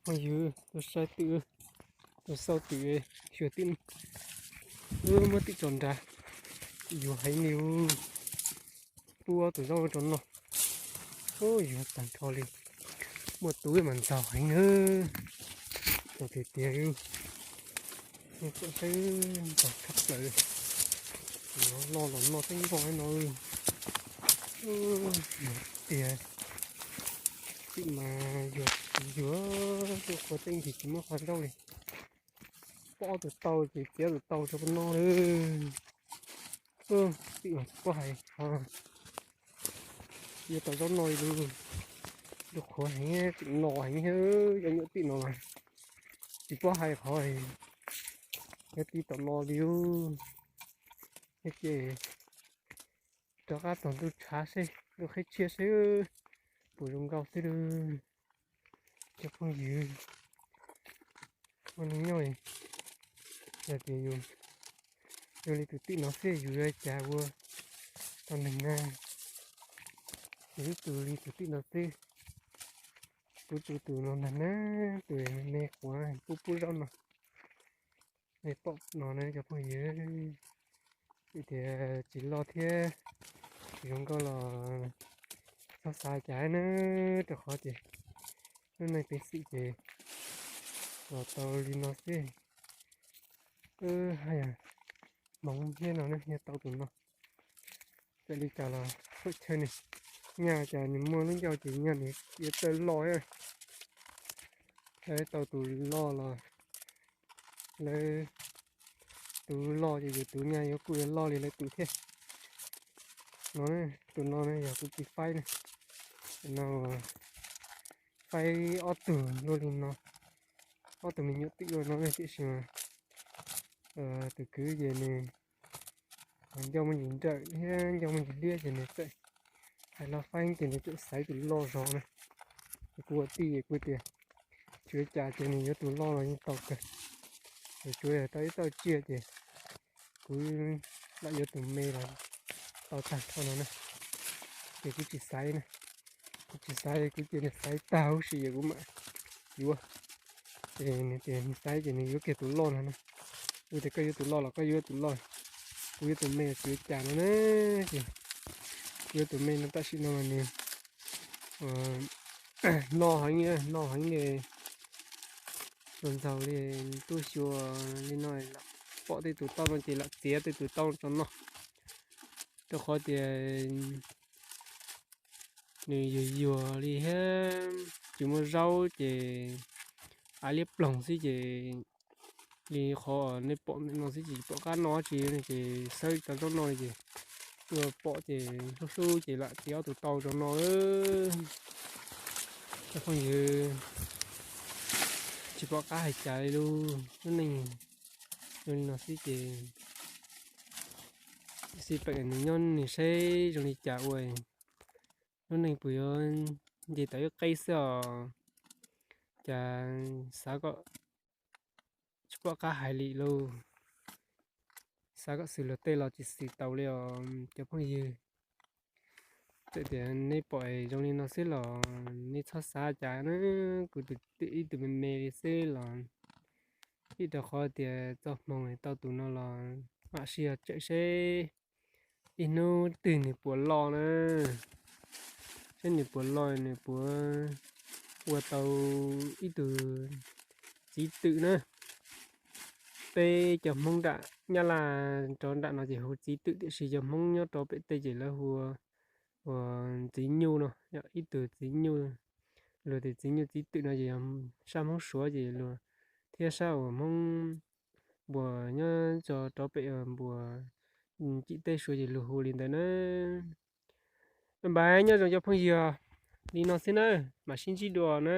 Phooj ywg, tuaj saib twm, tuaj xauj twm, xyuas twm, wb muab twm tso nrad, yuav heev li. Pub ob tug zaub rau noj, yuav tag nrho li. Muaj tub mas ntxaug heev na, tau tiag tiag. Txawm saib ntxaug tshaj plaws, loj los noj teeb npoj no. Tiag, twm mas yuav tsis yuav, tuaj qhua tej ntsis tsis muab qhua zaub li. Pom ob tug tau ces txiav tus tau rau peb noj lawm. Twm mas tsis paub hais, yuav tau zaub noj li lauj. Lub qhuav heev, twm no heev, cov nyuam twm no mas tsis paub hais qhov, yuav tib tom no li lauj. Ces rov qab txog ntuj tshav seb, ntuj qhib tshiab seb puas zoo nkauj xwb lauj. Cov phooj ywg, ua neej nyob, yog tias yus zoo li tus twm no xwb yus yuav cas ua tau neeg na. Yus ib tug li tus twm no xwb, kuv tus tus no ntag na, tus me quav pub pub zaub no. Nej pom no na cov phooj ywg, vim tias tsis loj thiab tsis zoo nkauj los txhob xav cas na, rau qhov tias lub neej peb xwm ces los tau li no xwb. Hmoov thiab no ne, yog tau tus no, txawm li cas los phuam chaw nws nyaj cas nws muaj lub ncauj ces nyaj nws yuav txawj loj. Lawv tau tus loj los, lawv, tus loj ces yus tus nyaj yuav kuj yuav loj li lawv tus thiab. No, tus no yog kuv txiv faib na, no faib ob tug luaj li no, ob tug me nyuam twm luaj no ne, tiam sis mas tus kwv ces nws ncauj muaj ntsis nrawm thiab ncauj muaj ntsis liab ces nws txawm hais los faib ces nws txawm xaiv tus loj zog na. Ces kuv ua tij kuv tias tsis ua cas ces nws yuav tus loj los yeej tau kawg. Ces tsuas yog tau ib txoj tsiaj ces kuv lam yuav tus me los tau tag nrho no na. Ces kuv tsis xaiv na, kuv tsis xaiv, kuv cia nws xaiv tag huv si ces kuv mam yuav. Ces nws tias nws xaiv ces nws yuav kiag tus loj no na. Kuv tias koj yuav tus loj los koj yuav tus loj, kuv yuav tus me tsis ua cas no na. Ces kuv yuav tus me no tam sim no mas nws no heev, no heev li, ntxaug ntxaug li, tuaj xyuas li no lam pom tej tus tau no ces lam txiav tej tus tau tso noj, rau qhov tias nws yuag yuag li thiab tsis muaj zaub ces av liab ploog xwb ces li qhov nej pom no xwb ces tsis pom qab noj dab tsi ces xawb tau zaub noj li ces tuaj pom ces hlub hlub ces lam txiav ob tug tau tso noj. Cov phooj ywg, tsis pom qab hais cas li lauj, lub neej zoo li no xwb ces xij peem nws nyob nws seb zoo li cas ua, lub neej puas yuav nce tau ib qeb xwb os. Cas xav kom tsis pom qab hais li lauj, xav kom xws luag tej los tsis xws tau li os cov phooj ywg. Txawm tias nej pom zoo li no xwb los nej txhob xav cas na, kuv tus twm ib tug me me li xwb los, vim rau qhov tias txoj hmoo tau tus no los mam sij hawm tsawm seb ib hnub twg nws puas loj na, seb nws puas loj nws puas ua tau ib tug txiv twm na. Peb cov Hmoob nram Nyab Laj rau nram no ces hu txiv twm tiam sis cov Hmoob nyob rau pem tej ces lawv hu ua txiv nyuj no, ib tug txiv nyuj. Luag tias txiv nyuj txiv twm no ces yog sab Hmoob Suav ces luag, thiab sab uas Hmoob uas nyob tso rau pem uas cim teb Suav ces luag hu li ntawd na. Npaj nyob zoo cov phooj ywg, li no xwb na, mam sib ntsib dua na.